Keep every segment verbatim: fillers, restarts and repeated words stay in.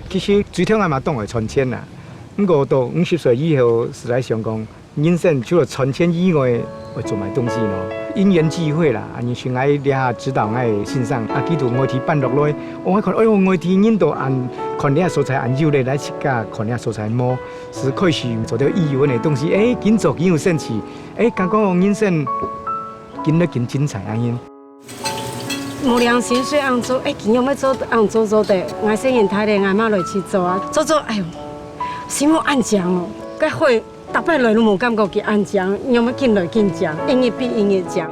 其實最初𠊎嘛當會賺錢啦，毋過到五十歲以後，實在想講，人生除了賺錢以外，愛做麼个東西呢？因緣際會啦，恁樣，𠊎這下指導𠊎个先生，啊，佢就外地搬落來，𠊎看，哎喲，外地人都恁看這所在恁有咧，來自家看這所在無，係開始做到語文个東西，哎，緊做緊有興趣，哎，感覺人生緊來緊精彩恁樣。 無良心，所以恁做，哎，佢仰會做，恁做做得，𠊎細人大咧，𠊎嘛來去做啊，做做，哎喲，心目恁強哦，該會逐擺來都無感覺佢恁強，仰會緊來緊強，一日比一日強。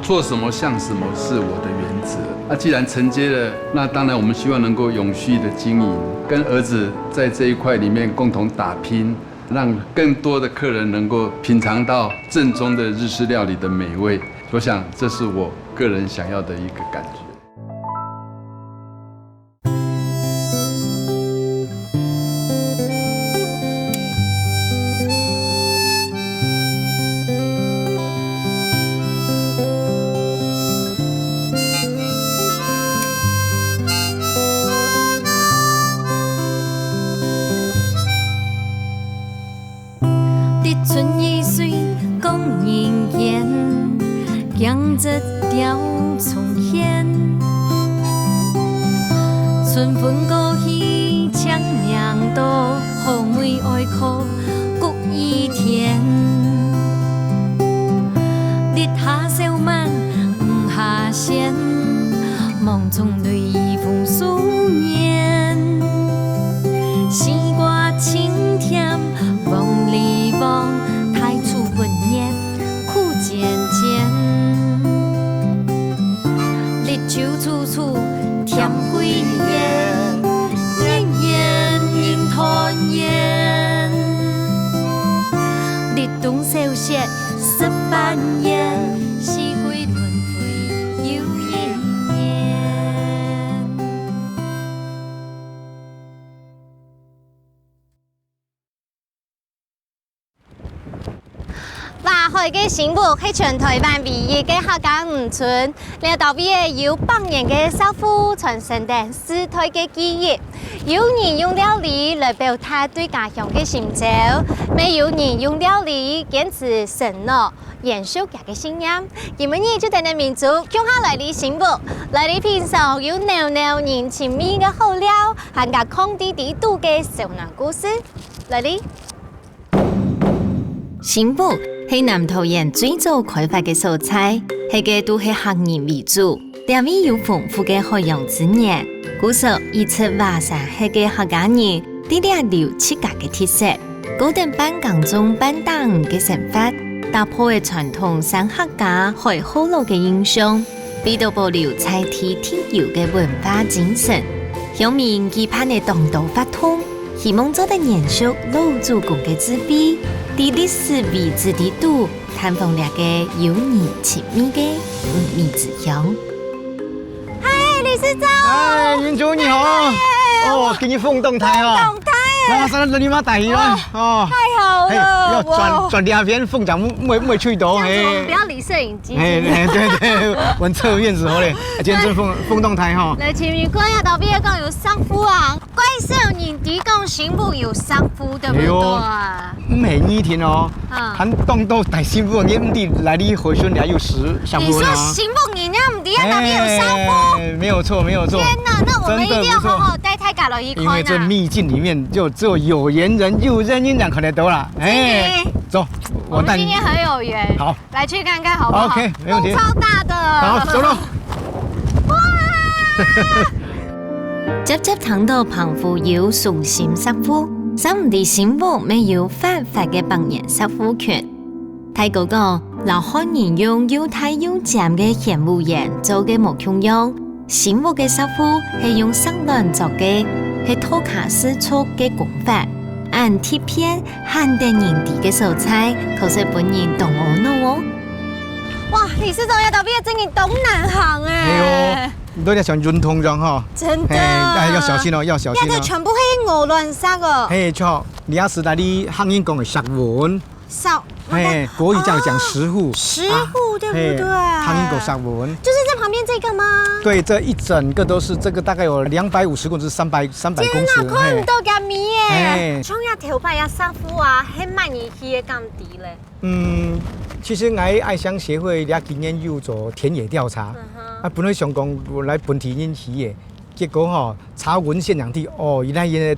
做什麼像什麼是我的原則。那既然承接了，那當然我们希望能够永续的经营，跟儿子在这一块里面共同打拼，让更多的客人能够品尝到正宗的日式料理的美味。我想这是我个人想要的一个感觉。 滴春雨水讲人言，江浙调重现。春分过去，清明到，好梅哀苦谷雨田。日下烧满，雨下鲜，梦中 雷雨风霜年，西瓜清甜，黄梨黄，大树温热苦尖尖。绿洲处处甜桂圆，年年人团圆。立冬小雪 十八年，四季轮回又一年。花海个新屋係全台灣唯一个客家漁村，這兜位仔有百年个石府傳承等世代个記憶。有人用料理來表達對家鄉个心焦，乜有人用料理堅持承諾 延續佢个信念。今晡日就帶等民族共下來這新屋，來這品嚐有濃濃人情味个好料，還加囥在這肚个燒暖故事。來哩！新屋係南投縣最早開發个所在，該个都係客人為主。 這位有豐富个海洋資源，故所一直跋山歇个客家人，在這留自家个特色，過等半耕種半打魚个生活，打破了傳統山客家海後老个印象，為著保留在地特有个文化精神，鄉民舉辦了當多活動，希望做得延續老祖公个智慧，在歷史遺址裡肚 探訪這个有人情味个魚米之鄉。嗨，理事長！嗨，銀珠你好！嗨！哦，今日風當大哦！風當大耶！那馬上來你媽打魚了哦！太好了！嘿，要轉，哇！轉兩邊風掌，莫，莫吹倒，嘿。這樣子我們不要離攝影機近。嘿，嘿，對，對，往側面子好嘞。今天真風，風當大哈。來，請問看一下，頭先講有石府啊，怪少年弟講新屋有石府，對不對？哎喲。 毋係你聽哦，嗯。還當多大新屋，你毋知來你和順你還有石，石府呢。你說新屋你也毋知，那邊有石府？哎，沒有錯，沒有錯。天哪，那我們一定要好好帶大家來去看啊。真的不錯。因為這秘境裡面就只有有緣人、有緣人才看得到啦。哎，真的。走，我帶你。我們今天很有緣。好。來去看看好不好？OK，沒問題。風超大的。好，走了。哇！ 輒輒聽到澎湖有松心石府，想毋到新屋乜有繁華个百年石府群。大哥講，摎漢人用又大又尖个玄武岩做个無共樣，新屋个石府係用石卵做个，係道家氏族个工法。恁特別、罕得人知个所在，確實分人當阿腦哦。哇，理事長，這頭尾真个當難行哎。係哦。 你都在想運動場哈。真的。嘿，哎，要小心哦，要小心哦。這个全部係鵝卵石哦。嘿，著，你也係那裡客人講个石門。石，嘿，國語這樣講，石戶。石戶，啊，對不對？嘿，客人講石門。就是在旁面这个吗？对，这一整个都是，这个大概有两百五十公尺、三百、三百公尺。天哪，看毋到个面耶！嘿。像个头擺个石虎啊，係麼人起个敢知咧？嗯，其实𠊎愛鄉協會這幾年有做田野調查，嗯哼。啊，本來想講來分地人起个，結果吼，查文獻兩地，哦，原來因為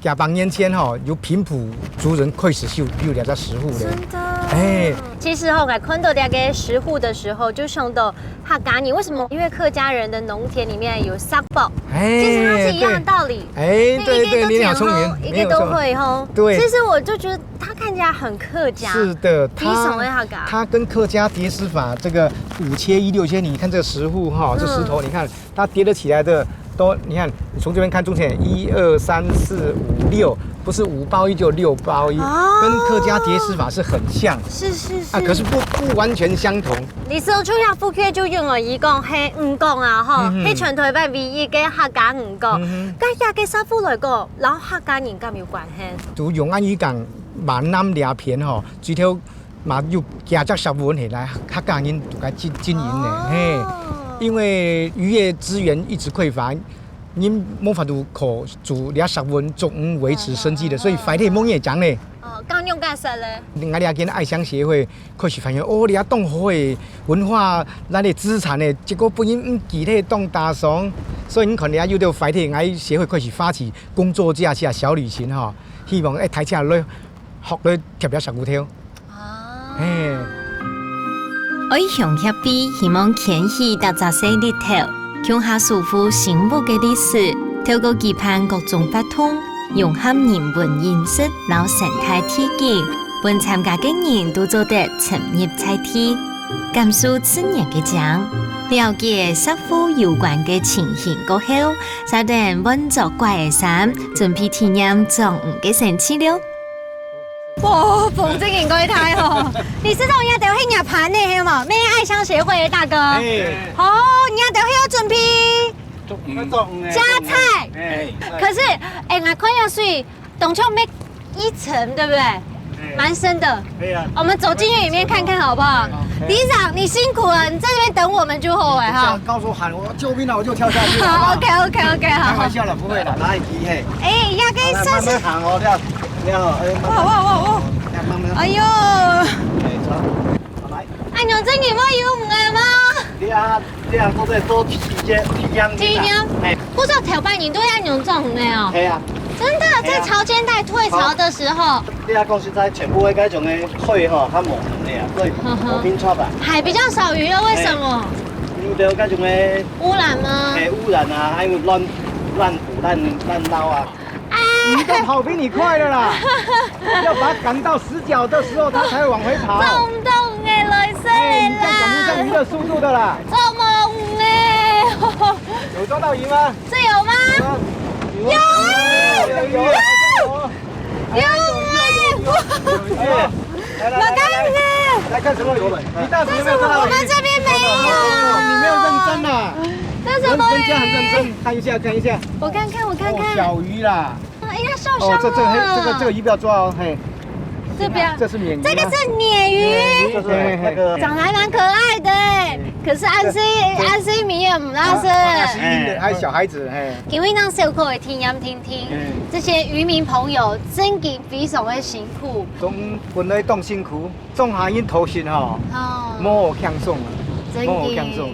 幾百年前吼，有平埔族人開始就有這隻石虎咧。真的。哎。其實吼，𠊎看到這個石虎的時候，就想到客家人。為什麼？因為客家人的農田裡面有石礐，哎，其實它是一樣的道理。對。哎，對，對，你好聰明，一個都會吼，一個都會吼。沒有錯。對。其實我就覺得它看起來很客家。是的，它，非常的客家。它跟客家疊石法這個五缺一、六缺一，你看這個石虎哈，這石頭，嗯。你看 它疊得起來的都，你看，你從這邊看中間，一二三四五六，不是五包一就六包一，哦。跟客家疊石法是很像。是，是，是。啊，可是不，不完全相同。你說就像福建就用了一講，嘿，五講啊，吼，嗯哼。嘿，全台灣唯一个客家五講。嗯哼。該這個石虎來講，然後客家人敢有關係？就用安語講，閩南這片吼，最頭 嘛有幾隻石文起來，客家人都該經，經營呢，哦。嘿。因為漁業資源一直匱乏，人無法度靠做這石文作魚維持生計的，哦。所以壞忒無人會講呢。哦，恁仰結煞咧？𠊎這間愛鄉協會開始發現，哦，這當好个文化，咱个資產呢，結果分人毋記得當打爽，所以你看這有兜壞忒，𠊎協會開始發起工作假期啊、小旅行吼，希望愛大家來學來貼這石虎頭。 哦。嘿。愛鄉協會希望牽起逐隻細日頭，共下守護生活个歷史，透過舉辦各種活動，融合人文飲食摎生態地景，分參加个人都做得深入在地，感受自然个靚，了解石虎有關个情形過後，續等換著乖个衫，準備體驗捉魚个神趣了。 哇，風景應該太好。理事長，你兜係業盤呢，係無？咩愛鄉協會个大哥。哎。哦，你兜係愛準備做魚，做魚个，加菜。哎。可是，哎，𠊎看下水，當像沒一層，對不對？哎。蠻深的。對啊。我們走進去裡面看看好不好？好。理事長，你辛苦了，你在這邊等我們就好了哈。這樣告訴喊我救命了，我就跳下去了。好，OK，OK，OK，好。開玩笑的，不會的，哪裡機會？ 哎，這個算是，好了，慢慢行哦，這樣，這樣哦，哎，慢慢，哇，哇，哇，哇。這樣慢慢，哎喲。哎，走，好，來。恁樣真个會有魚个嗎？你啊，你啊，都在做體驗，體驗，體驗。哎。不知道頭擺人都愛恁樣捉魚个哦。係啊。真的，在潮間帶退潮的時候。係啊。你啊，講實在，全部的該種的水吼，較無魚个啊，所以，呵呵。無興趣啊。海比較少魚了，為什麼？哎。因為該種的 污染嗎？哎，污染啊，還有亂，亂捕、亂，亂撈啊。哎。魚都跑比你快了啦，要把它趕到死角的時候，它才會往回跑。中毒个來勢啦！哎，你這樣趕不上魚的速度的啦。中毒个。有抓到魚嗎？這有嗎？有啊。有！有，有，有，有。 有欸！有，有，有，有。來，來，來，來，來看什麼魚？你到底有沒有抓到魚？但是我們這邊沒有。哦，你沒有認真啊。這什麼魚？人家很認真，看一下，看一下。我看看，我看看。哦，小魚啦。哎呀，受傷了。哦，這，這個，嘿，這個，這個魚不要抓哦，嘿。這不要。這是鯰魚啊。這個是鯰魚。鯰魚，就是那個，嘿，嘿，嘿。長得還蠻可愛的欸，可是恁細，恁細尾也毋拉屎。啊，是硬的，還小孩子，嘿。 因為恁小可个體驗定定，嗯。這些漁民朋友真个非常个辛苦。當，本來當辛苦，總下因頭先吼，哦。無好輕鬆啊，真个。無好輕鬆。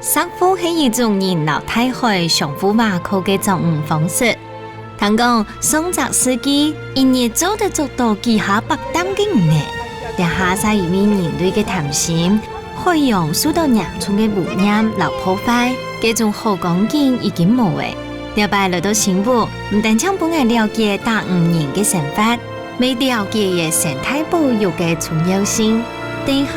石虎係一種人摎大海相互倚靠个捉魚方式。聽講，上隻世紀，一日做得捉到幾下百擔个魚呢。這下係因為人類个貪心， 海洋受到嚴重个污染摎破壞，該種好光景已經無了。這擺來到新屋，毋單淨分𠊎了解打魚人个生活，乜了解了生態保育个重要性。等下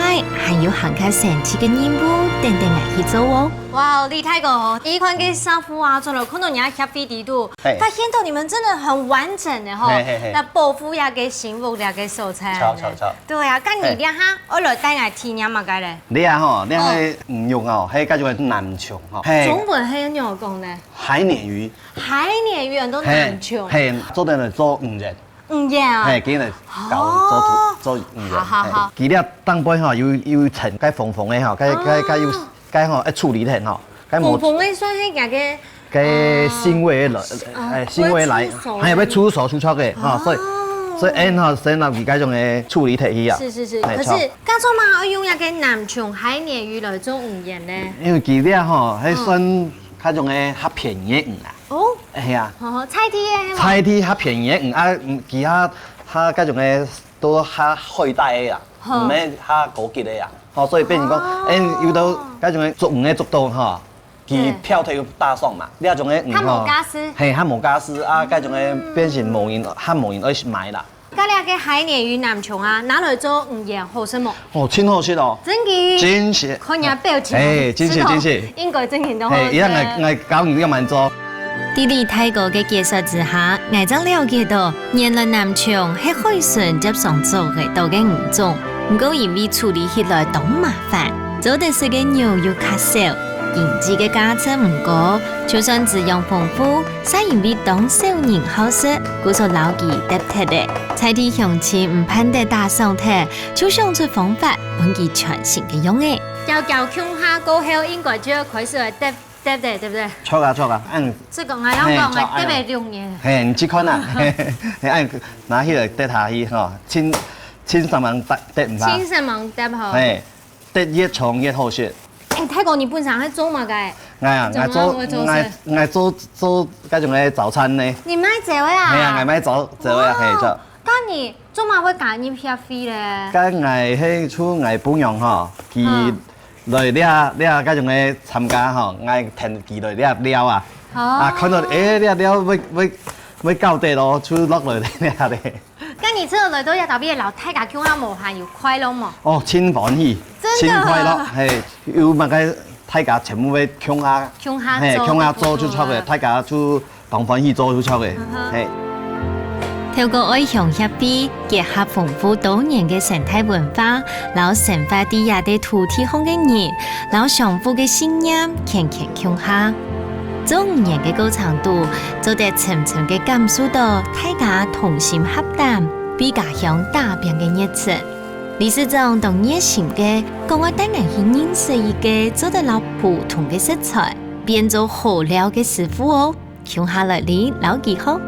還有還較神奇个任務等等𠊎去做哦。哇，李大哥，一看這石虎啊，做了看到你个協會裡肚，嘿。發現到你們真的很完整的吼，嘿，嘿，嘿。來保護這個新屋這個所在。著，著，著。對啊，該你這下，嘿。愛來帶𠊎體驗麼个咧？ 你啊吼，你看哦。該魚肉哦，該叫做南蛹吼。嘿。中文係仰般講呢？海鯰魚。海鯰魚，很多南蛹。嘿，嘿，做得來做魚圓。魚圓啊。嘿，今日搞做，哦。做魚圓。好，好，好。嘿，佢這頂背吼，有，有一層，該紅紅个吼，該，該，該有，哦。該吼，愛處理忒吼，該無紅紅个算係佢个，該腥味个來，哦，欸，腥味來，會出手个。還有會出手出錯个，吼，所以，哦。所以，欸，吼，先拿佢該種个處理忒去啊。是，是，是。欸，可是，著。為什麼愛用該个南充海鯰魚來做魚圓呢？因為佢這吼，還算該種个較便宜个魚啊。哦。係啊。哦，在地个，係無？在地較便宜个魚啊，嗯，其他，佢該種个都較海帶个啊，吼。毋係較高級个啊。吼，所以變成講，哦。欸，有兜該種个捉魚个捉到吼， 佢嘿。票忒又大送嘛，這種个魚吼，較無價數。嘿，較無價數啊，該種个變成無人，較無人愛買啦。該這个海鯰魚南充啊，拿來做魚圓好食無？哦，真好食哦。真个？真係。看你个表情，嘿，真係，知道真係。應該真个當好食。嘿，一樣，𠊎，𠊎教你樣般做。在李大哥个解說之下，𠊎正了解到，原來南充係海脣輒常捉得到个魚種，毋過因為處理起來當麻煩， 做得食个肉又較少，經濟个價值毋高，就算滋養豐富，嗄因為當少人好食，故所摎佢㧒忒咧。在地鄉親毋盼得打爽忒，就想出方法，分佢全新个樣仔。攪攪共下過後，應該就愛開始來㧒，㧒咧，對不對？著啊，著啊，恁，這個𠊎要講个，嘿，著，哎呀。㧒咧六年。嘿，你去看啊，嘿，嘿，恁拿起來㧒下去吼，盡，盡煞猛㧒，㧒毋怕。盡煞猛㧒吼。嘿。 得越長越好食。欸，大哥，你本身係做麼个？𠊎啊，𠊎做，做麼个會做事？𠊎，𠊎做，做該種个早餐呢。你賣煎个啊？係啊，𠊎賣早，煎个啊，哦，係，做。該你做麼个會加入協會咧？該𠊎係就𠊎餔娘吼，佢，嗯，來這，這該種个參加吼，𠊎𢯭佢來這尞啊。哦。啊，看到，欸，這尞會，會，會搞得咯，就落來這咧。 該你這下來到這搭邊，摎大家共下無閒有快樂無？哦，盡歡喜，真的。盡快樂，嘿，有麼个大家全部會共下，共下做，嘿，共下做就著个，大家就當歡喜做就著个，嗯哼。嘿。透過愛鄉協會，結合豐富多元个生態文化，摎生活在這个土地項个人，摎相互个信念，健健共下。 做魚圓个過程肚，做得深深个感受到大家同心合膽、為家鄉打拚个熱情。理事長當熱心个講，愛帶𠊎去認識一個做得摎普通个食材變做好料个師傅哦，共下來哩摎佢學。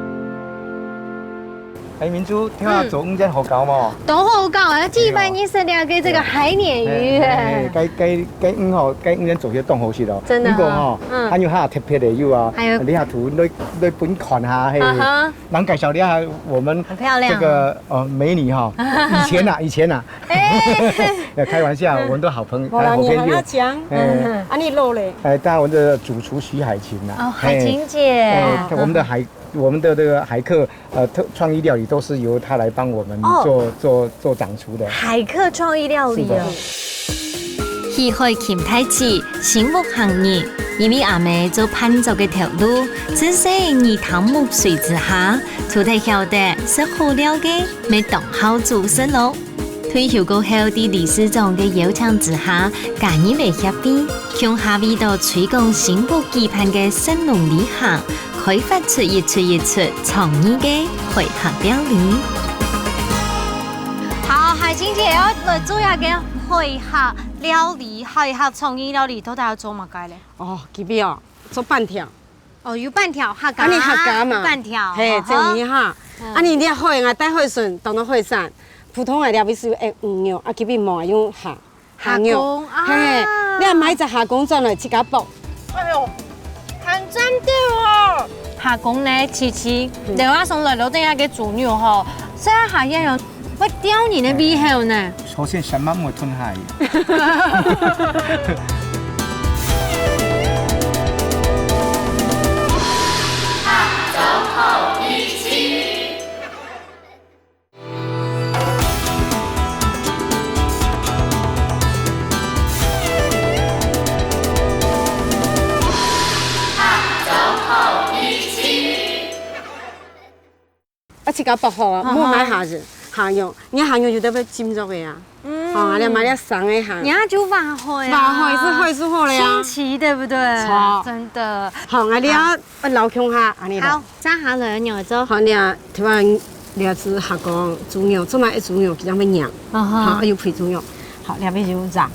欸，明珠，聽下做魚圓好搞無？當好搞啊！第一擺認識了个這個海鯰魚。嘿，嘿，該，該，該魚吼，該魚圓做起來當好食哦。真的哈。毋過吼，嗯。還有較特別个有啊，還有你下圖，你，你分看下，嘿。啊哈。人介紹你下，我們很漂亮哦。這個，呃，美女哈，以前啊，以前啊，欸。開玩笑，我們都好朋友，無啦，好朋友。你很好講。欸。嗯，啊，你老咧？欸，當然我們的主廚徐海琴啊。哦，海琴姐。欸，我們的海，我們的這個海客 呃，創，創意料理都是由他來幫我們做，哦。做，做掌廚的。海客創意料理哦。是的。徐海琴大姊，新屋行人，因為阿姆做伴作个頭路，自細耳聽目髓之下，就忒曉得食好料个，乜當好煮食咯。退休過後，在理事長个邀請之下，加入了協會，共下為著推廣新屋舉辦个食農旅行， 開發出一出一出創意个海客料理。好，海琴姐愛來做一個海客料理，海客創意料理到底愛做麼个咧？哦，今晡日哦，做粄條。哦，有粄條，客家，啊，你客家嘛。粄條，嘿，哦吼。這樣哈。嗯。啊，你這海啊，帶海脣，當做海產，普通个料理係用魚肉，啊，今晡日無用蝦。 蝦肉。蝦公啊。嘿，你若買隻蝦公轉來自家剝。哎喲，還真對哦。蝦公呢，脆脆，嗯。樓下上來樓頂下个豬肉吼，這下下樣會吊人个胃口呢。首先，先問我真係。啊，自家剝好啊，嗯哼。莫買蝦仁、蝦肉，你蝦肉有得要浸熟个啊。嗯。好，啊，你買了生个蝦。你看就挖好呀。挖好是好是好了呀。新奇，對不對？著。真的。好，啊，你要，好。呃，撈共下，啊，你撈。好。 炸下來个肉做。好，你啊，頭先你啊，係蝦公、豬肉，做麼个豬肉比較會軟？啊哈。好，啊，有肥豬肉。好，兩邊有炸。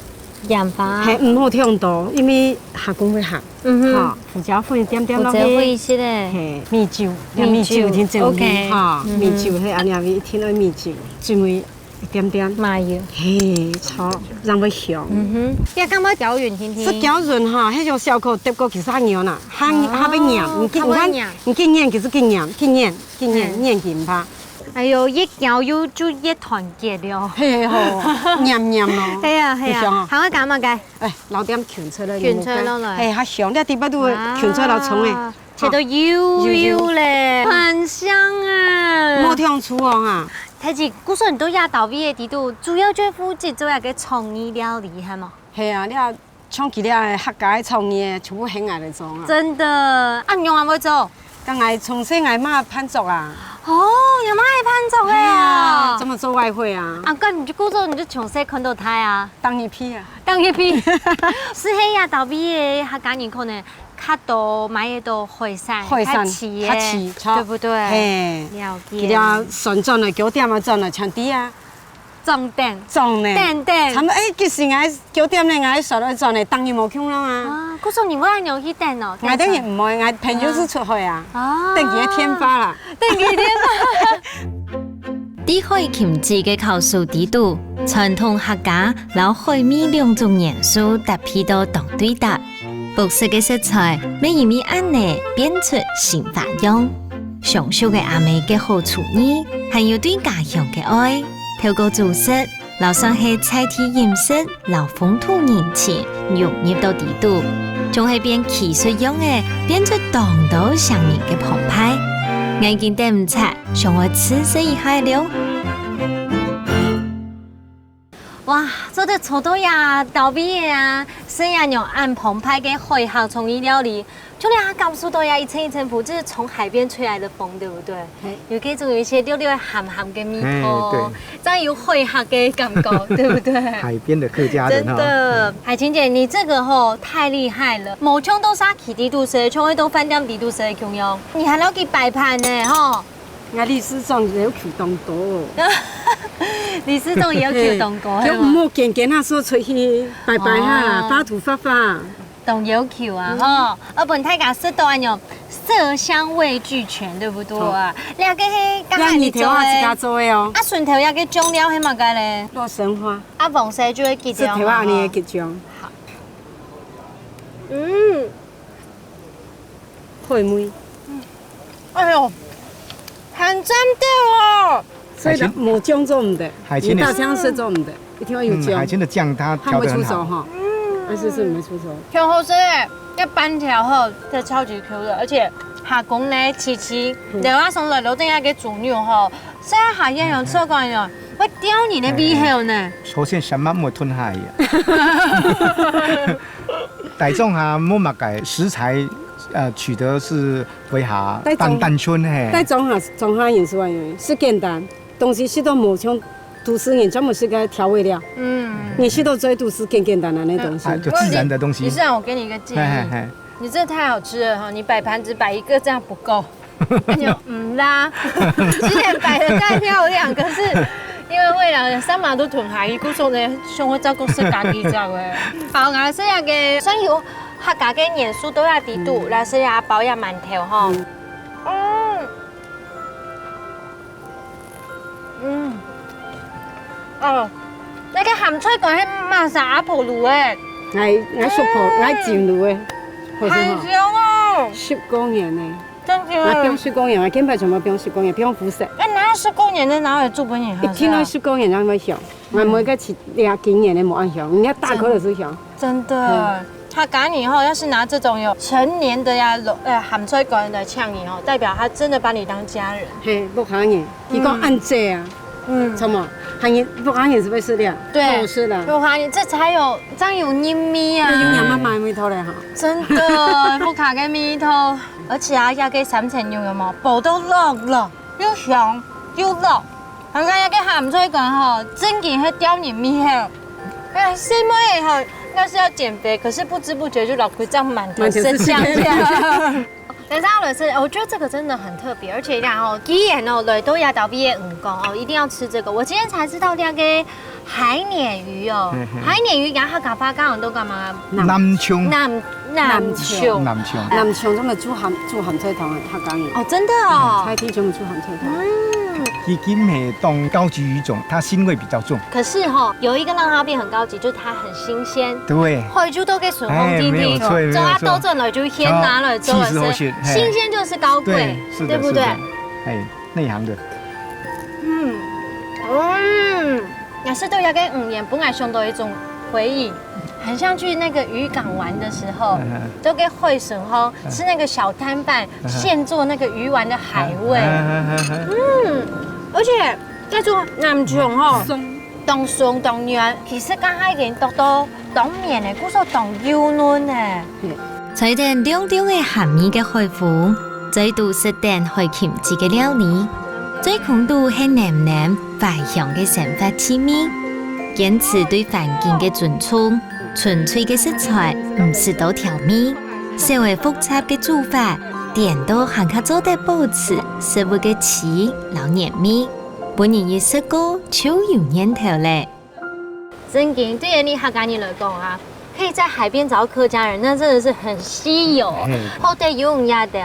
鹽巴。係，毋好忒多，因為客家會鹹。嗯哼。吼，胡椒粉點點落去。胡椒粉一息咧。係，米酒，米酒。米酒，真正，OK。吼，嗯哼。米酒係恁樣，一定愛米酒，因為一點點。麻油。係，著，正會香。嗯哼，這敢愛攪勻定定？係攪勻吼，該種燒烤得過其實較軟啊，較，哦，較會黏，你緊，你看，較會黏。你緊黏，其實緊黏，緊黏，緊黏，嘿。黏緊吧。 哎喲，越攪又就越團結了。係吼，黏黏咯。係啊，係啊，會香啊。還愛加麼个？哎，撈點芹菜落去，芹菜落來。哎，較香，你知毋知？芹菜撈蔥誒。哇，切到幼幼咧，很香啊。莫忒粗哦哈。大姊，故所你到這兜位个底肚，主要就負責做一個創意料理，係無？係啊，你看 像佢這客家个創意个，全部係𠊎來做啊。真的，啊，你仰會做？該𠊎從細𠊎媽伴做啊。哦，你媽會伴做个啊？係啊，專門做外燴啊。啊，該你就故所你就從細看到大啊。當一批啊。當一批。係係啊，這兜位个客家人可能較多買得到海產，海產，較齊个，較齊，著。對不對？嘿。了解。佢這算轉來，九點啊，轉來，全知啊。 裝等。裝呢。等等。差不多，哎，其實𠊎九點呢，𠊎煞來轉呢，當然無共樣啊。啊，故所你會恁樣去等哦？𠊎當然毋會，𠊎朋友係出海啊，啊。等佢个電話啦。等佢个電話。在海琴姊个巧手底肚，傳統客家摎海味兩種元素搭配到當對答。 樸實个食材，乜因為恁呢變出新花樣。上手个阿姆个好廚藝，還有對家鄉个愛，透過煮食，摎算係在地飲食摎風土人情融入到底肚，總係變技術樣个，變出當多鄉民个澎湃。𠊎已經等毋掣，想愛試食一下了。 哇，做得坐到這兜位个啊，食這樣恁澎湃个海客創意料理，就讓他感受到呀一層一層浮，這是從海邊吹來的風，對不對？嘿。有這種有一些溜溜鹹鹹的味道，嘿，對。這樣有海客的感覺，對不對？海邊的客家人哦。真的，海琴姐，你這個吼太厲害了，無像到啥去地都市，像會到飯店地都市的共樣，你還要去擺盤呢，吼。 𠊎理事長要求當多哦。理事長要求當高，嘿，係無？就毋好揀揀啊，說出去拜拜哈啦，哦。畫圖畫畫。當要求啊，嗯。吼，愛分大家食到恁樣色香味俱全，對不對啊？好。這個係剛剛你做的。這你頭啊自家做的哦。啊，順頭這個醬料係麼个咧？洛神花。啊，黃色就係桔醬嘛，係頭啊，你的桔醬。吼。好。嗯。 海味。哎喲，還真對哦。所以呢，海鮮，無醬做毋得，海鮮的，你大醬色做毋得，一定要有醬。嗯，海鮮的醬它調得很好。它會出手哈。嗯。但是是沒出手。挺好吃的，這粄條吼，這超級Q的，而且蝦公呢，脆脆，嗯。然後它上來落等下个豬肉吼，這下也有吃過喲，會吊你的胃口呢。哎，首先什麼沒吞下呀？ 大眾哈，無麼个食材，呃，取得是非常單，大眾，單純，嘿。大眾哈，中下人是恁樣，係簡單，東西食到無像都市人專門食个調味料。嗯。你食到最都市簡簡單單的東西。啊，就自然的東西。理事長，我給你一個建議，嘿，嘿，嘿。你這太好吃了哈，你擺盤子擺一個這樣不夠。 哎喲，嗯啦，雖然擺得再漂亮，可是因為未來三馬都吞下去，故所呢，想要照顧自家己，知道無？好，𠊎食這個算有客家个元素都在底肚，嗯。來食這包這饅頭吼。嗯。嗯。嗯。哦，該個鹹菜乾係麼儕阿婆滷个？𠊎，𠊎叔婆，嗯。𠊎舅滷个，好食吼。還香哦。十過年呢。 真的。啊，放十過年啊，今擺全部放十過年，放烏色。哎，哪有十過年的，哪有做不年？一聽到十過年，人會想，嗯。啊，每個七，啊，今年的無恁香，人家大顆的是香。真的，嗯。他趕緊以後要是拿這種有成年的呀，呃，鹹菜乾來嗆你哦，代表他真的把你當家人。嘿，屋下人，佢講恁濟啊。嗯。嗯。什麼？還有屋下人是不是這樣？對。好吃的。屋下人，這才有，這樣有人味啊。有人媽媽的味道嘞哈。真的，屋下个味道。 而且啊，這個三層肉有無？薄到落落，又香又落。還有這個鹹菜乾吼，真經係吊人胃口。哎，細妹吼，那是要減肥，可是不知不覺就老貴這樣滿頭是醬。滿頭是醬。等一下，老师，我觉得这个真的很特别，而且一定要哦，既然哦，来到亚达毕业，嗯，讲哦，一定要吃这个。我今天才知道那个海鲶鱼哦，嘿嘿。海鲶鱼，然后客家话讲都干嘛？南昌。南南昌。南昌。南昌，这么煮鹹煮鹹菜湯个客家人。哦，真的哦。嗯，菜天全部煮鹹菜湯。嗯。已经系当高级鱼种，它腥味比较重。可是哈，有一个让它变很高级，就是它很新鲜。对。海珠都给水烘天天，哎，没有错，没有错。做啊，倒转来就鲜拿来做，气死我去，嘿。新鲜就是高贵，对，是的，对不对？是的，哎，内行的。嗯，嗯，也是对那个五年本来想到一种回忆，很像去那个渔港玩的时候，嗯哼。都跟会审吼，嗯。吃那个小摊贩，嗯哼。现做那个鱼丸的海味。嗯哼。嗯，而且叫做南昌吼，嗯。当松当軟，其实刚刚已经笃到当綿个，故所当幼嫩个。在等亮亮个鹹味个海風，再度食等海琴姐个料理，嘴空肚係淰淰懷鄉个生活滋味。堅持對環境个尊重，純粹个食材毋使多調味，少个複雜个煮法，顛倒還較做得保持食物个滋摎原味。 分人一食過就有念頭咧。正經，對於你客家人來講啊，可以在海邊找到客家人，那真的是很稀有。嘿。好得有你兜，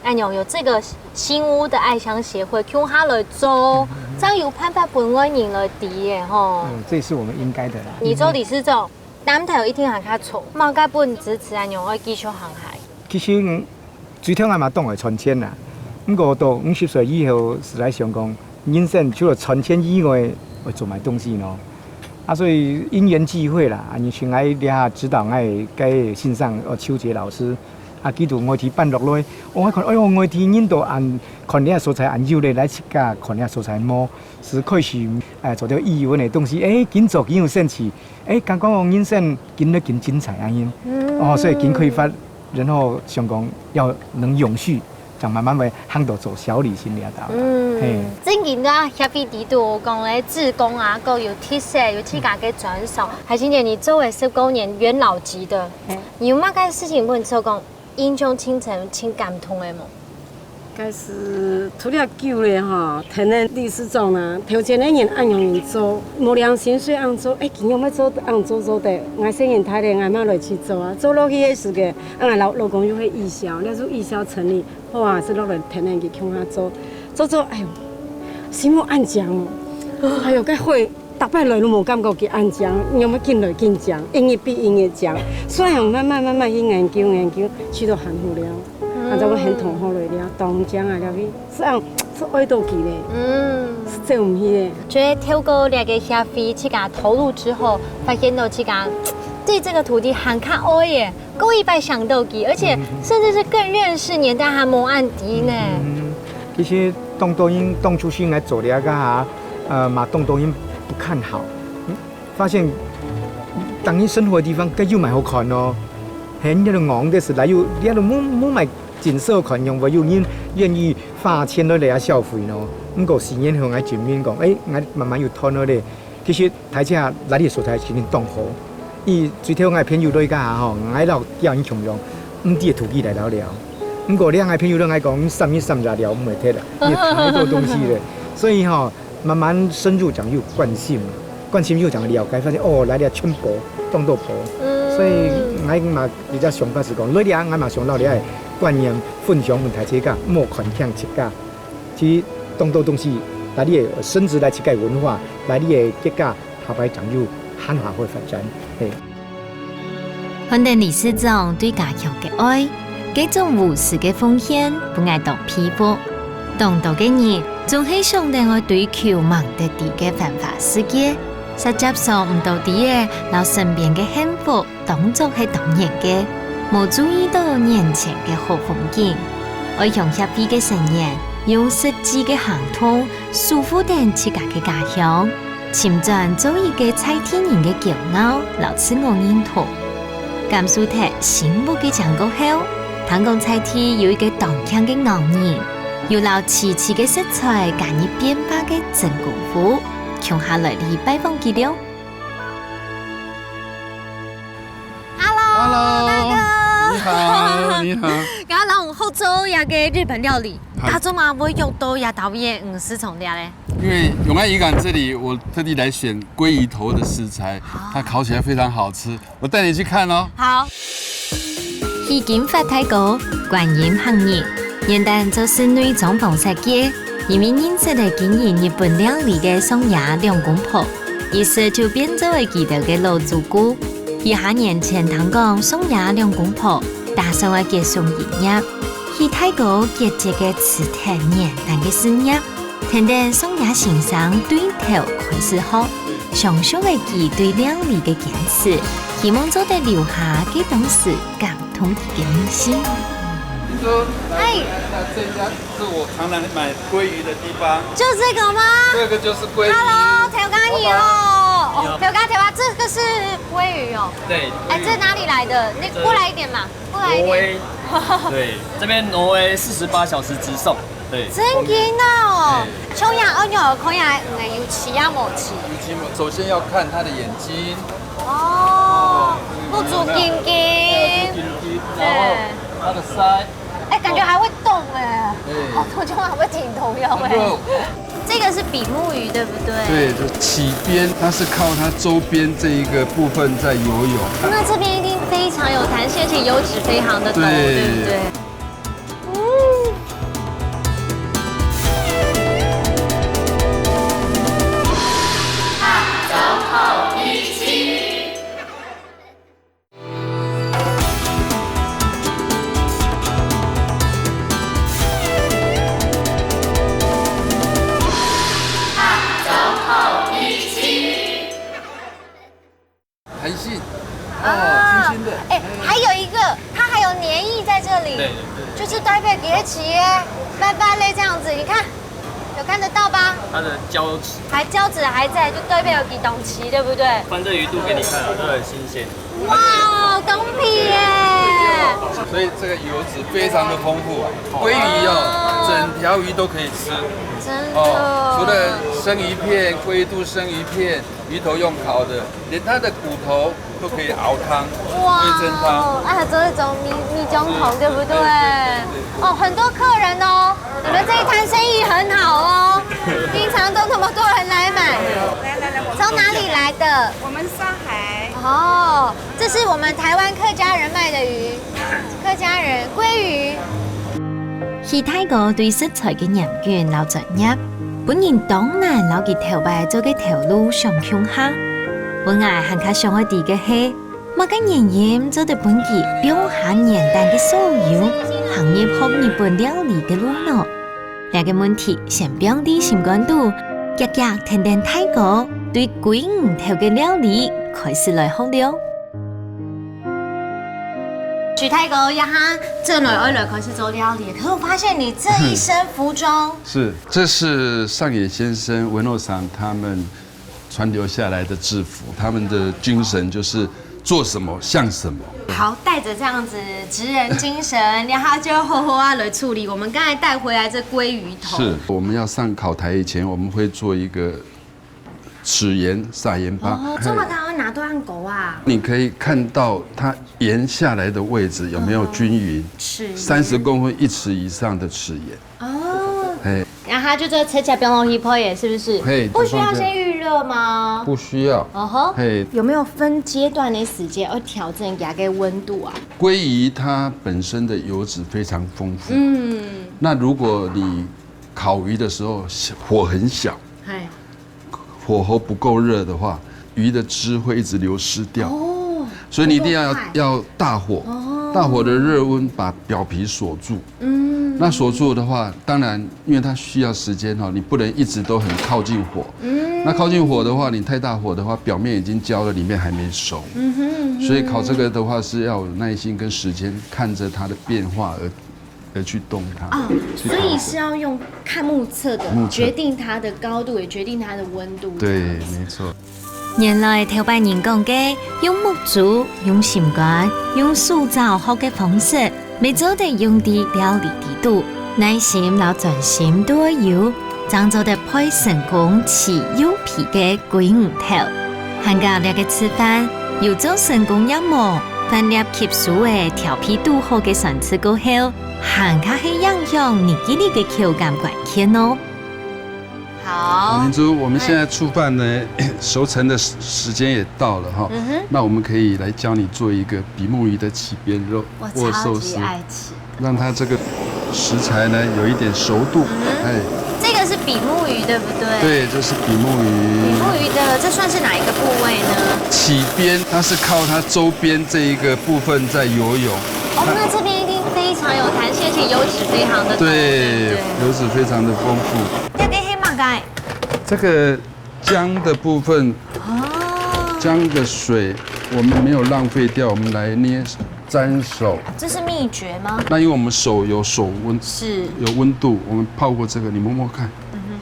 哎喲，有這個新屋的愛鄉協會，共下來做，嗯。這樣有辦法分外人來知耶吼。嗯，這是我們應該的啦。你做理事長，擔頭一定還較重，麼个分支持恁樣愛繼續行下去。其實，嗯， 最頭𠊎嘛當愛賺錢啦，毋過到五十歲以後，實在想講，人生除了賺錢以外，愛做麼个東西呢？啊，所以因緣際會啦，啊，你像𠊎這下指導𠊎个先生，哦，秋杰老師，啊，佢就愛去辦落來，哦，𠊎看，哎喲，愛去人都恁看這所在恁有咧，來自家看這所在無，是開始，哎，做到藝文个東西，哎，緊做緊有興趣，哎，感覺人生緊來緊精彩恁樣，哦，所以緊開發 然後想講要能永續，正慢慢會行到做小旅行了，嗯，嘿。正經个協會裡肚講个志工啊，各有特色，有自家个專長。海琴姐，你做了十九年元老級的，嘿。你有麼个事情分你做講印象深深、盡感動个無？ 該係除了久咧吼，跈等理事長啊，頭前个人恁樣人做，無領薪水恁做，哎，佢仰會做恁做做得？𠊎細人大咧，𠊎嘛來去做啊。做落去个時節，啊，𠊎老老公又會義消，那時候義消成立，好啊，就落來跈等佢共下做，做做，哎喲，心目恁靚哦，哎喲，該會 逐擺來都無感覺佢恁靚，仰會緊來緊靚，一日比一日靚。所以慢慢慢慢去研究研究，去到還好了，啊，就會很同好來了，當靚啊了去，係恁係愛到佢咧，嗯，係走毋去咧。覺得透過這個協會自家投入之後，發現到自家對這個土地還較愛耶， 過一擺想到佢，而且甚至是更認識你，但還無恁知呢。嗯，其實當多人當初時𠊎做這個哈，呃，嘛當多人不看好，嗯，發現當你生活的地方，該又蠻好看哦。嘿，你都戇个時來又，你都無無買景色看，仰會有人願意花錢來這消費呢？毋過四年後𠊎證明講，誒，𠊎慢慢又賺了咧。 其實大家來這所在真正當好，佢最頭𠊎朋友來這下吼，𠊎摎佢人共樣，毋知个土地來摎了。毋過這𠊎朋友來𠊎講，三日三夜了毋會忒啦，因為太多東西了。所以吼，慢慢深入講又關心，關心又講了解，發現哦，來這全部當多寶。所以𠊎嘛比較想法係講，來這𠊎嘛想到這个觀念分享分大家，莫看輕自家。 其實當多東西，來你个升值來自家文化，來你个國家，下擺正有還下會發展。嘿。看等理事長對家鄉个愛，該種無私个奉獻，分𠊎當佩服。當多个人總係想等愛追求吂得知个繁華世界，煞接受毋到知个摎身邊个幸福 當作係當然个，無注意到眼前个好風景。愛鄉協會个成員用實際个行動，守護等自家个家鄉，尋轉做一個在地人个驕傲摎自我認同。感受忒新屋个靚過後，聽講在地有一個當慶个老人，又摎萋萋个色彩加入變化个真功夫，共下來去拜訪佢了。 Hello，Hello。大哥。你好，你好。剛剛摎𠊎學做這個日本料理，好。大眾嘛會約到這搭位个魚市場尞咧。因為永安漁港這裡，我特地來選鮭魚頭的食材，哦。它烤起來非常好吃，我帶你去看哦。好。戲金發大哥，觀音行人，原旦做室內裝潢設計，因為認識了經營日本料理个上野兩公婆，於是就變做了佢兜个老主顧。 幾下年前聽講上野兩公婆打算愛結束營業，戲大哥結節个辭忒原旦个事業，跈等上野先生對頭開始學，相信係佢對料理个堅持，希望做得留下佢當時感動佢个味緒。你說，嗨。那這家 是我常常買鮭魚的地方。就這個嗎？這個就是鮭魚。Hello，頭家你好。哦，頭家，頭家，這個是鮭魚哦。對，哎，鮭魚。這哪裡來的？你過來一點嘛，過來一點。挪威。對，這邊挪威四十八小時直送。對。真的哦。對。像這樣，哦，你有看下，嗯，有刺啊，無刺？有刺無？首先要看它的眼睛。哦，目珠金金。目珠金金，然後它的鰓。 哎，感覺還會動哎，哎。好多就還會挺動腰哎。很熱。這個是比目魚，對不對？對，就鰭邊，它是靠它周邊這一個部分在游泳。那這邊一定非常有彈性，而且油脂非常的多，對。對不對？嗯。弹性，哦，啊，轻轻的。哎，還有一個，它還有黏液在這裡，對，對。就是代表佢个刺耶，白白的這樣子，你看，有看得到吧？它的膠質。還膠質還在，就代表有幾東西，對不對？翻這魚肚給你看啊，都很新鮮。 哇，東皮耶！所以這個油脂非常的豐富，鮭魚哦，哦。整條魚都可以吃。真的。哦，除了生魚片、鮭魚肚生魚片、魚頭用烤的，連它的骨頭都可以熬湯，哇，味噌湯。哎，做一種米，米漿湯，對不對？對，對，對，對。哦，很多客人哦，你們這一攤生意很好哦，平常都那麼多人來買。來，來，來，我們從哪裡來的？我們上海。哦， 這是我們台灣客家人賣的魚，客家人鮭魚。戲大哥對食材个嚴謹摎專業，分人當難摎佢頭擺做个頭路相共下。分𠊎還較想愛知个係，麼个原因做得分佢放下原旦个所有，行入學日本料理个路呢？ 這個問題先放在心肝肚，遽遽跈等大哥對鮭魚頭个料理開始來學了。徐大哥，這下正來愛來開始做料理，可是我發現你這一身服裝，是，這是上野先生、文洛さん他們傳留下來的制服，他們的精神就是做什麼像什麼。好，帶著這樣子職人精神，然後就好好啊來處理我們剛才帶回來這鮭魚頭。是，我們要上烤台以前，我們會做一個齒研、撒鹽巴。哦，做麼个愛拿到恁高啊？你可以看到它研下來的位置有沒有均勻，嗯，齒研。三十公分一尺以上的齒研。 哦，嘿。然後它就這直接放落去配耶，是不是？嘿，不需要先預熱嗎？不需要。哦吼。嘿。有沒有分階段的時間要調整它的溫度啊？鮭魚它本身的油脂非常豐富，嗯。那如果你烤魚的時候火很小，嘿。 火候不夠熱的話，魚的汁會一直流失掉。哦，所以你一定要，不夠快。要大火，哦。大火的熱溫把表皮鎖住。嗯。那鎖住的話，當然，因為它需要時間哈，你不能一直都很靠近火。嗯。那靠近火的話，你太大火的話，表面已經焦了，裡面還沒熟。嗯哼，嗯哼。所以烤這個的話是要有耐心跟時間，看著它的變化而 而去動它，哦，去調整。所以是要用看目測的，目測。決定它的高度，也決定它的溫度，對，這樣子。沒錯。原來頭擺人講个，用目珠、用心肝、用手爪學个方式，乜做得用在料理裡肚，耐心摎專心都愛有，正做得配成功飼又肥个 鮭魚頭。還過這個示範，有做成功也無，三粒吸收个調配堵好个酸醋過後，還較係影響日雞粒个口感關鍵哦。好，明珠，我們現在醋飯呢，熟成的時，時間也到了哈。嗯哼。那我們可以來教你做一個比目魚的鯽邊肉我超級握壽司。愛吃。 讓它這個食材呢有一點熟度。嗯哼。哎。這個是比目魚，對不對？對，這是比目魚。比目魚的，這算是哪一個部位呢？鯽邊，它是靠它周邊這一個部分在游泳。哦，那這邊一定非常有彈性，而且油脂非常的多，對，對不對？油脂非常的豐富。這個係麼个？這個薑的部分，哦。薑的水我們沒有浪費掉，我們來捏沾手。這是秘訣嗎？那因為我們手有手溫，是。有溫度，我們泡過這個，你摸摸看。嗯哼。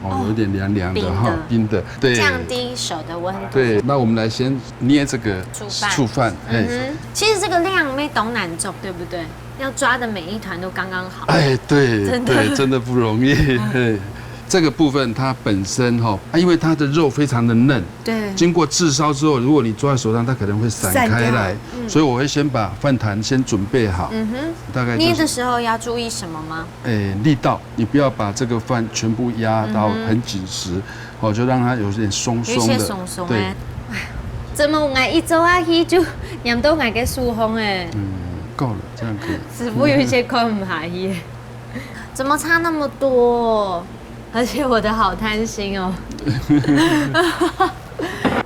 哦，哦，有點涼涼的哈，冰的。冰的，對。降低手的溫度。对，那我们来先捏这个醋饭。醋饭，嘿。嗯哼，其实这个量没当难做，对不对？要抓的每一团都刚刚好。哎，对，真的。对，真的不容易。嘿，这个部分它本身哈，啊，因为它的肉非常的嫩，对。经过炙烧之后，如果你抓在手上，它可能会散开来，散掉。嗯。所以我会先把饭团先准备好，嗯哼。大概就是捏的时候要注意什么吗？哎，力道，你不要把这个饭全部压到很紧实，嗯哼。哦，就让它有点松松的。有一些松松的。对。哎，怎么我一做下去就黏到我个手风哎？嗯，够了，这样可以。师傅有一些看不下去。怎么差那么多？而且我的好贪心哦。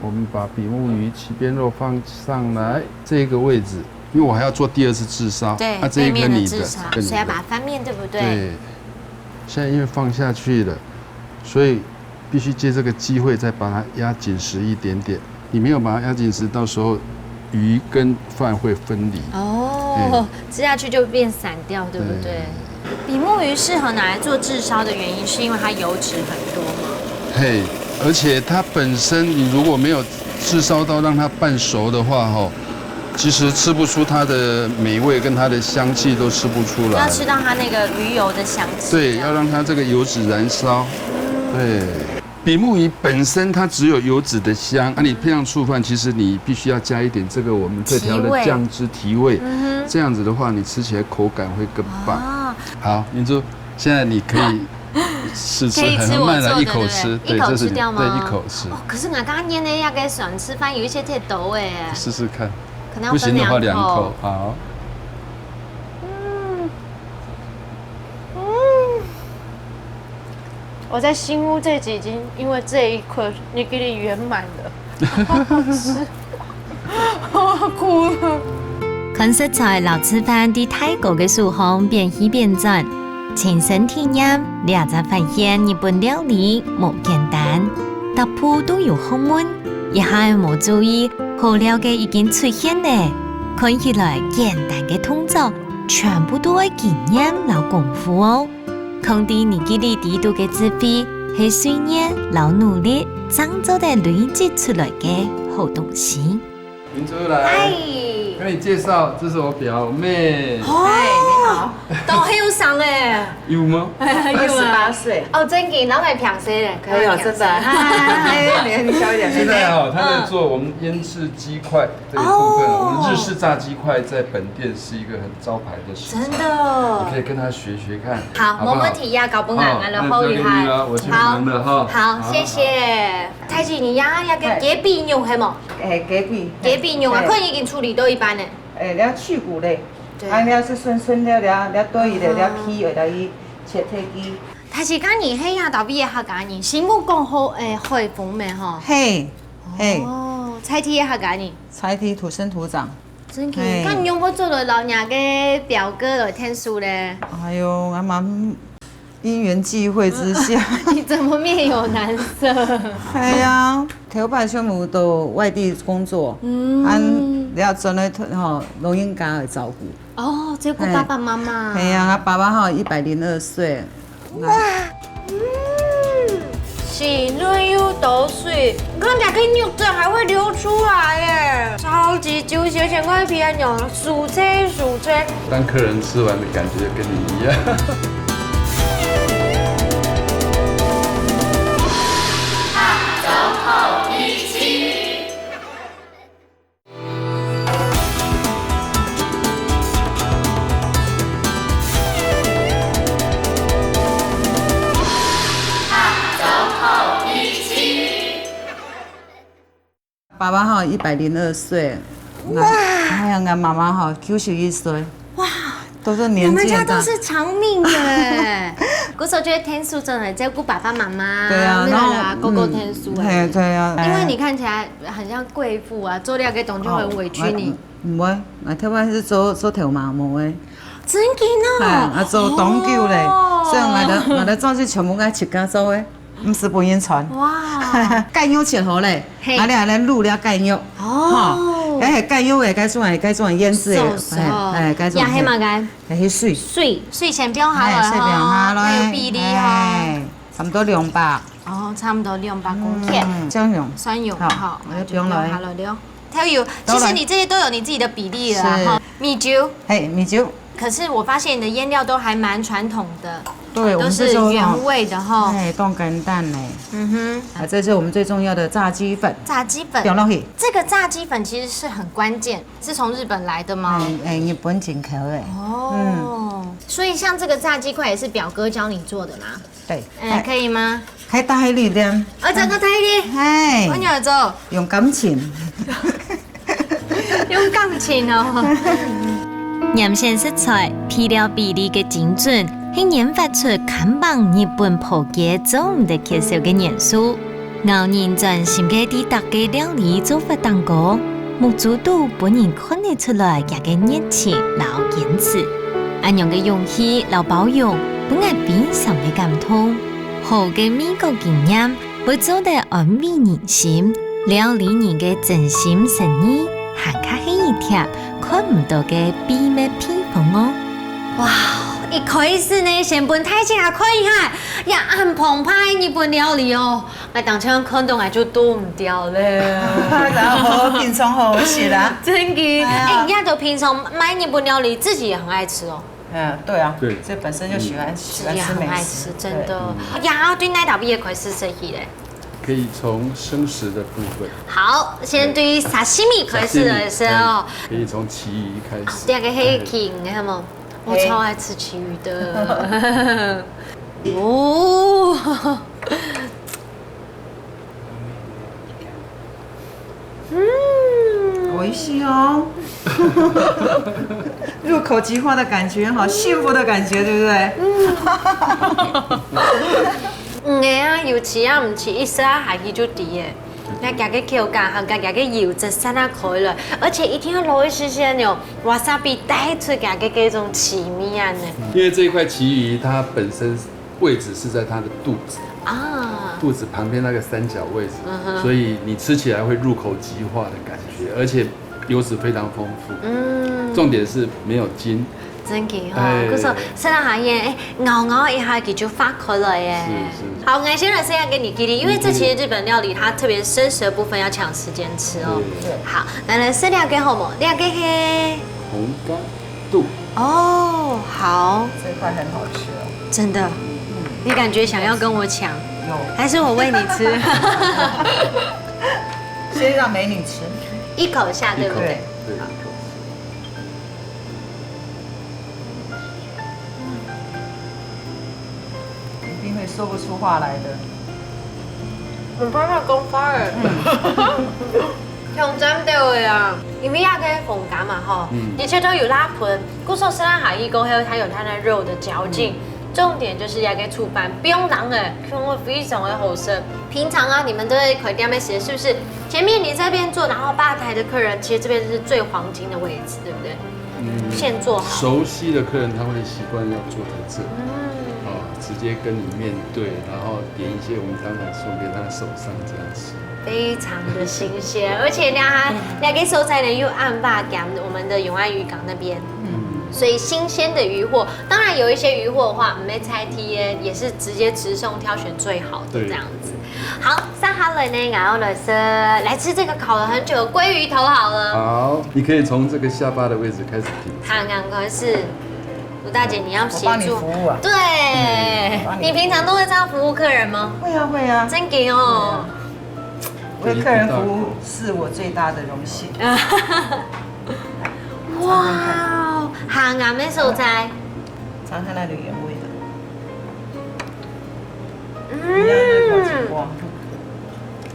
我们把比目鱼、鯽边肉放上来这个位置，因为我还要做第二次炙烧。对，啊，这一个你的，背面的炙烧，跟你的。所以要把它翻面，对不对？对。现在因为放下去了，所以必须借这个机会再把它压紧实一点点。你没有把它压紧实，到时候鱼跟饭会分离。哦，哎。吃下去就变散掉，对不对？对。比目鱼适合拿来做炙烧的原因，是因为它油脂很多吗？嘿，而且它本身你如果没有炙烧到让它半熟的话，吼，其实吃不出它的美味跟它的香气都吃不出来。要吃到它那个鱼油的香气，对，这样。要让它这个油脂燃烧。嗯。对。比目鱼本身它只有油脂的香，啊，你配上醋饭，其实你必须要加一点这个我们特调的酱汁提味，提味。嗯哼。这样子的话，你吃起来口感会更棒。啊。好，明珠，现在你可以试吃，可以吃我做的，很慢的，一口吃，对不对？对，一口吃掉吗？这是你，对，一口吃。哦，可是我刚刚捏的那个酸醋饭有一些太多哎。试试看，可能要分两口。不行的话两口，好。嗯。嗯。 我在新屋这集已经因为这一刻，你给你圆满了，好好吃，我要哭了。看食材摎醋飯在大哥个手項變戲變轉，親身體驗，這正發現日本料理無簡單，逐步都有學問，一下無注意，好料个已經出現了。看起來簡單个動作，全部都愛經驗摎功夫哦。 囥在日記裡底肚个智慧，係歲月摎努力正做得累積出來个好東西。明珠來，嗨。跟你介紹，這是我表妹。哦，嗨，你好。都很有賞哎。有嗎？有啊。二十八歲。哦，真的，然後還平時了，可以哦，真的。嗨，你你笑一點。现在哦，她在做我们腌制鸡块这个部分，哦。我们日式炸鸡块在本店是一个很招牌的食材。真的。你可以跟她学学看，好，好不好？没问题呀，搞不难啊，哦，然后厉害。那交给你了，我先忙了哈。好，好，好，谢谢。太极，你呀，那个鸡髀肉係無？哎，雞髀。雞髀肉啊，嘿。可能已經處理到一半呢。哎，你要去骨嘞。对。啊，你要是顺顺的，你要，你要多一点，你要皮，你要去切切丝。太极，刚你係呀，到毕业客家人，新屋讲好，哎，海丰咩吼？嘿，嘿。哦，在地个客家人。在地土生土长。 真个，嘿。該你仰會做到摎若个表哥來𢯭手咧？哎喲，阿媽因緣際會之下。你怎麼面有難色？哎呀，頭擺全部都外地工作，嗯。恁了轉來吼，老人家來照顧。哦，照顧爸爸媽媽。嘿。哎呀，我爸爸吼，一百零二歲，哇，嗯，鮮嫩又多水，你看這个肉汁還會流出來耶，超級juicy，而且外皮還有酥脆酥脆。當客人吃完的感覺就跟你一樣。爸爸吼一百零二歲，哇！還有俺媽媽吼九十一歲，哇！都是年紀很大。你們家都是長命的欸。故所就係天數真好，照顧爸爸媽媽，對啊，然後，哥哥天數欸。嗯，嘿，對啊，因為你看起來很像貴婦啊，做這個動作很委屈你。哦，我，嗯，毋會，𠊎頭擺係做，做頭毛毛个。真緊哦。嘿，啊，做當久咧，哦。所以𠊎个，𠊎个作息全部𠊎自家做个。 毋使分人傳。哇！雞肉切好咧，嘿。啊，你來滷了雞肉，哦。吼，該係雞肉个，該種个，該種个醃製个，瘦瘦。嘿，嘿，該種个。呀，係麼个？該係水。水，水先放下來吼，嘿，水放下來，還有比例吼。嘿，差不多兩百。哦，差不多兩百公克。嗯，蒜蓉。蒜蓉，好，好，我就放落去。就放下來了。豆油，其實你這些都有你自己的比例了啦，是。吼。米酒。嘿，米酒。 可是我發現你的醃料都還蠻傳統的，對，都是原味的吼。我們最重要，哎，當簡單呢。嗯哼。啊，這是我們最重要的炸雞粉，炸雞粉。放落去。這個炸雞粉其實是很關鍵，是從日本來的嗎？哎，哎，日本進口的。哦，嗯。所以像這個炸雞塊也是表哥教你做的嗎？對。哎，哎。可以嗎？ 開大力點。哦，這個大力。嘿。我仰做？用感情。用感情哦。鹽水食材，配料比例个精準，係研發出看板日本婆姐做毋得缺少个元素。咬人專心个在逐個料理做法當中，目珠肚分人看得出來佢个熱情摎堅持。恁樣个勇氣摎包容，分𠊎非常个感動。 好个味覺經驗會做得安慰人心，料理人个真心誠意，還較係一帖看毋到个秘密配方哦。哇，一開始呢，先分大家看一下，這恁澎湃个日本料理哦，𠊎當場看到𠊎就擋毋牢咧。然後好好品嚐，好好食啊。真的，哎呀。哎，你看，平常買日本料理，自己也很愛吃哦。 嗯，對啊，對。這本身就喜歡，嗯。喜歡吃美食，自己很愛吃，真的。對。嗯。呀，對哪搭位開始食起咧？可以從生食的部分。好，先對沙西米開始來食哦。沙西米，對，可以從旗魚開始。啊，這個係旗魚，係無？我超愛吃旗魚的。哦。 嗯。美味しい哦。入口即化的感覺，好幸福的感覺，對不對？嗯。嗯，哎呀，有吃啊，毋吃，一食啊，下去就知耶。該佢个口感，還有佢个油脂散啊開來，而且一定要落一些些那種wasabi帶出佢个這種奇味啊呢。因為這一塊旗魚它本身 位置是在它的肚子，啊。肚子旁邊那個三角位置，嗯哼。所以你吃起來會入口即化的感覺，而且油脂非常豐富。嗯。重點是沒有筋。真的哦，哎。可是食了下去，哎，咬咬一下，佢就化開來耶。是，是。好，𠊎先來試一下給你，Kitty，因為這其實日本料理它特別生食的部分要搶時間吃哦。對。好，來，來，試這個好無？這個係紅咖 肚。哦，好。這塊很好吃哦。真的？嗯。你感覺想要跟我搶？有。還是我餵你吃？先讓美女吃。一口下，對不對？一口，對，一口。 一定會說不出話來的。毋怕講花兒。嗯。挑戰到个啊，因為該个風乾嘛吼，嗯。而且都有辣粉，故所食落下去過後，它有它的肉的嚼勁。嗯。重點就是該个醋飯，毋用等个，香味非常的好食。平常啊，你們都在開店个時，是不是？前面你這邊坐，然後吧台的客人，其實這邊是最黃金的位置，對不對？ 嗯，現做好。熟悉的客人他會習慣要坐在這，嗯。哦，直接跟你面對，然後點一些我們當場送給他手上這樣吃。非常的新鮮，而且呢，它那個所在呢又恁樣兼我們的永安漁港那邊，嗯。所以新鮮的漁獲，當然有一些漁獲的話，毋係在地的，也是直接直送，挑選最好的這樣子。對。 好，接下來呢，𠊎愛來食，來吃這個烤了很久的鮭魚頭好了。好，你可以從這個下巴的位置開始品嚐。好，剛開始，吳大姐你要協助。我幫你服務啊。對，嗯，我幫你服務。你平常都會這樣服務客人嗎？會啊，會啊。真的哦。對啊。為客人服務是我最大的榮幸。哇，好，𠊎們所在。嘗看它的原味的。 嗯。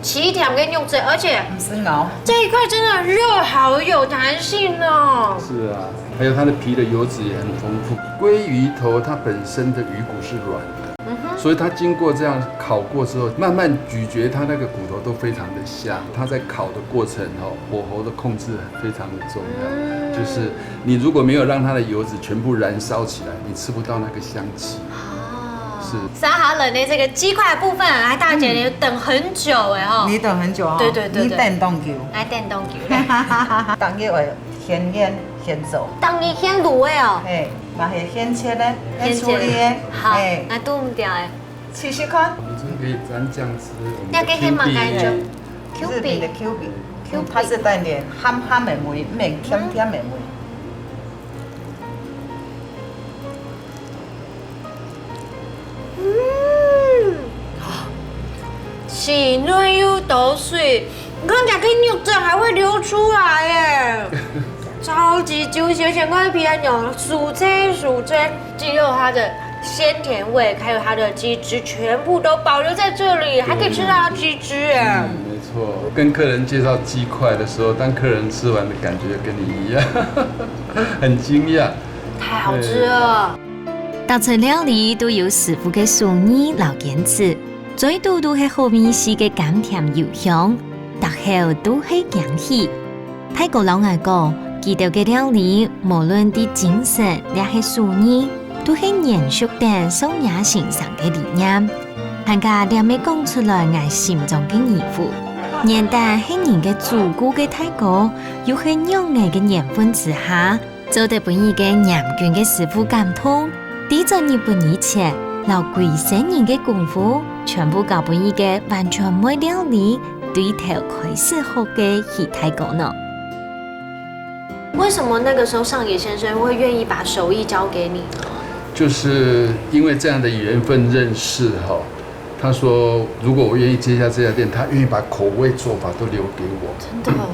奇甜个肉质，而且毋使咬。这一块真的肉好有弹性哦。是啊，还有它的皮的油脂也很丰富。鲑鱼头它本身的鱼骨是软的，所以它经过这样烤过之后，慢慢咀嚼，它那个骨头都非常的香。它在烤的过程哦，火候的控制非常的重要，就是你如果没有让它的油脂全部燃烧起来，你吃不到那个香气。哦，是。沙哈冷的这个鸡块部分，哎，大姐你等很久哎哈。你等很久哈。对对对对你等當久。来电动给。當日會現醃現做。当你先卤的哦。嘿，嘛係現切的，現切的現處理的。好，嘿，那都唔掉哎。試試看。我们这可以沾酱汁，我们那个黑马该就日本的 Q B，Q B，它是帶點鹹鹹的味，毋係甜甜的味。嗯，是嫩又多水，你看起来跟牛汁还会流出来耶，超级 juicy，而且外皮还有酥脆酥脆，鸡肉它的鲜甜味，还有它的鸡汁全部都保留在这里，还可以吃到鸡汁耶。没错，跟客人介绍鸡块的时候，当客人吃完的感觉跟你一样，很惊讶。太好吃了。逐出料理都有師傅个手艺摎堅持，嘴肚都係好味緒个甘甜油香，逐口都係驚喜。大哥摎𠊎講，佢兜个料理無論在精神也係手藝，都係延續等上野先生个理念。還加念个講出來𠊎心中个疑惑，原旦係人个祖古个大哥，又係仰仔个緣分之下， 做得分一个嚴君个師傅感動，在轉日本以前，摎歸生人个功夫，全部交分一个完全毋會料理，對頭開始學个徐大哥呢。为什么那个时候上野先生会愿意把手艺交给你呢？就是因为这样的缘分认识哈，他说如果我愿意接下这家店，他愿意把口味做法都留给我。真的哦，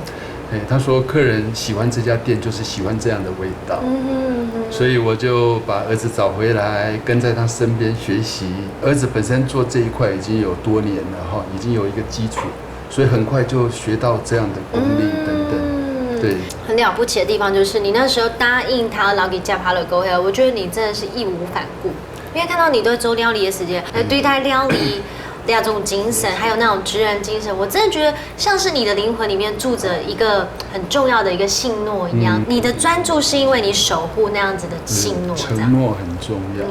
哎，他说客人喜欢这家店，就是喜欢这样的味道。嗯哼，所以我就把儿子找回来，跟在他身边学习。儿子本身做这一块已经有多年了哈，已经有一个基础，所以很快就学到这样的功力等等。嗯对，很了不起的地方就是你那时候答应他，然后给加帕了过后，我觉得你真的是义无反顾，因为看到你对做料理的时间，呃，对待料理。那种精神，还有那种职人精神，我真的觉得像是你的灵魂里面住着一个很重要的一个信诺一样。嗯你的专注是因为你守护那样子的信诺，这样。承诺很重要。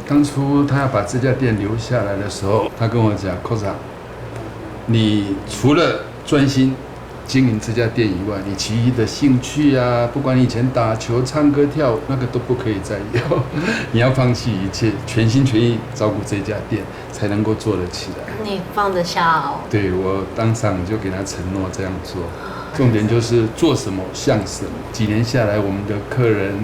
当初他要把这家店留下来的时候，他跟我讲，科长，你除了专心经营这家店以外，你其余的兴趣啊，不管你以前打球、唱歌、跳舞，那个都不可以再有。你要放弃一切，全心全意照顾这家店，才能够做得起来。你放得下哦。对，我当场就给他承诺这样做。重点就是做什么像什么。几年下来，我们的客人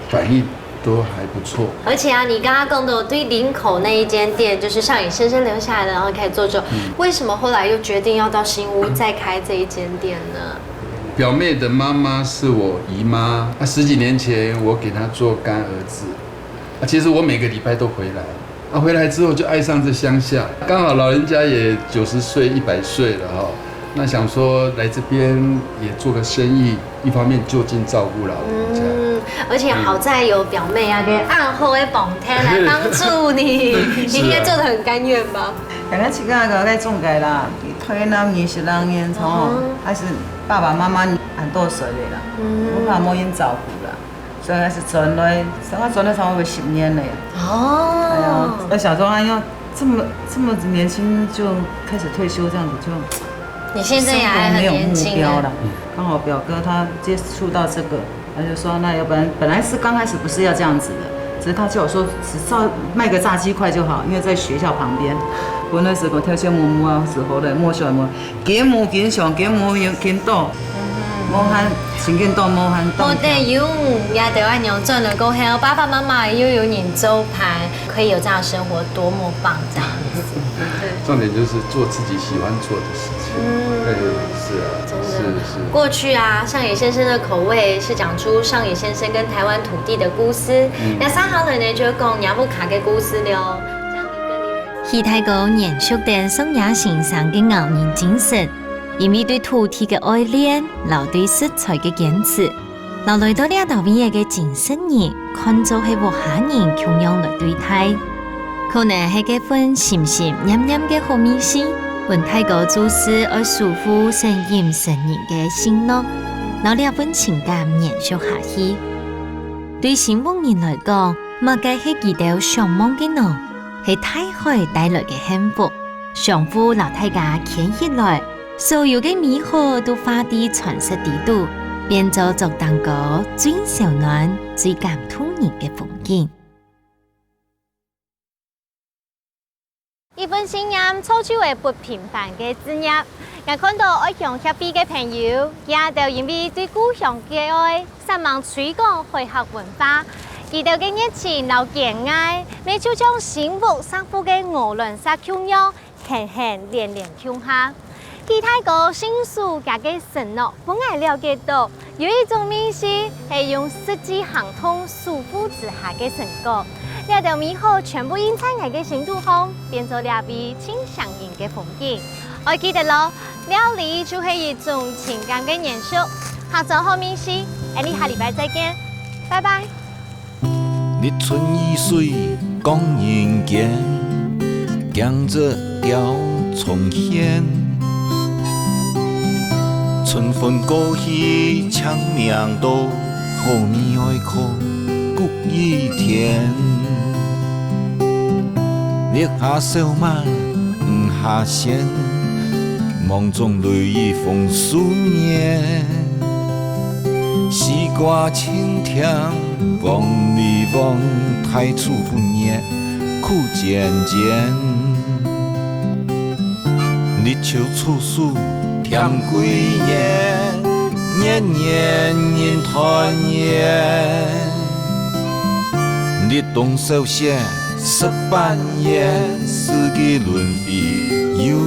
反应都还不错。而且啊，你刚刚讲到对林口那一间店，就是上野先生留下来的，然后开始做之后，为什么后来又决定要到新屋再开这一间店呢？表妹的妈妈是我姨妈，啊，十几年前我给她做干儿子，啊，其实我每个礼拜都回来，啊，回来之后就爱上这乡下，刚好老人家也九十岁、一百岁了哈，那想说来这边也做个生意，一方面就近照顾老人家。嗯，而且好在有表妹啊，跟暗后的捧天来帮助你，你应该做的很甘愿吧？刚刚去那个在中介啦，台南二十六年，从还是爸爸妈妈很多岁了啦，我爸妈已经照顾了，所以还是转来，我转来差不多十年了。哎呀哦，，我想说，哎呀，这么这么年轻就开始退休，这样子就你现在也还很年轻生活没有目标啊。了。刚好表哥他接触到这个，他就说那要不然本来是刚开始不是要这样子的，只是他叫我说只照卖个炸鸡块就好，因为在学校旁边。我那时候跳些摸摸啊，之后嘞，摸出来摸，给摸给想，给摸给到，摸还请给到摸还到。我得有也得按样转了过后，爸爸妈妈又有人做伴，可以有这样的生活，多么棒这样子。对。重点就是做自己喜欢做的事情。嗯对，是啊，真的是是。过去啊，上野先生的口味是讲出上野先生跟台湾土地的故事，那三行人呢就讲雅木卡的故事了哦。这样你跟你儿子起大哥延續等上野先生个咬人精神，因為對土地个愛戀，摎對食材个堅持，摎來到這搭位仔个精神人，看做係屋下人共樣來對待。可能係該份心心念念个好味緒，分大哥做事愛守護生飲生人个承諾，摎這份情感延續下去。對新屋人來講，麼个係佢兜想望个呢？ 係大海帶來个幸福，相互摎大家牽起來，所有个美好都化在傳說裡肚，變做竹頂高最燒暖、最感動人个風景。一份信念造就了不平凡个事業。𠊎看到愛鄉協會个朋友，佢兜因為對故鄉个愛，煞猛推廣海客文化。佢兜个熱情摎堅毅，乜就像新屋石虎个鵝卵石共樣， 緊緊連連共下。起大哥信守厥个承諾，分𠊎了解到，有一種味緒係用實際行動守護之下个成果。這兜美好全部印在𠊎个心肚項，變做這位盡嚮人个風景。愛記得咯，料理就係一種情感个延續。客庄好味緒，𠊎俚下禮拜再見，拜拜。 日出雨水降人間，驚蟄鳥蟲獻。春分過去清明到，好味愛靠穀雨添。日下燒麥，雨下鮮，芒種雷雨豐收年。 西瓜青甜，黃梨黃，大樹分葉苦尖尖。立秋處暑甜桂圓，年年人團圓。立冬小雪， 十八月，四季輪迴又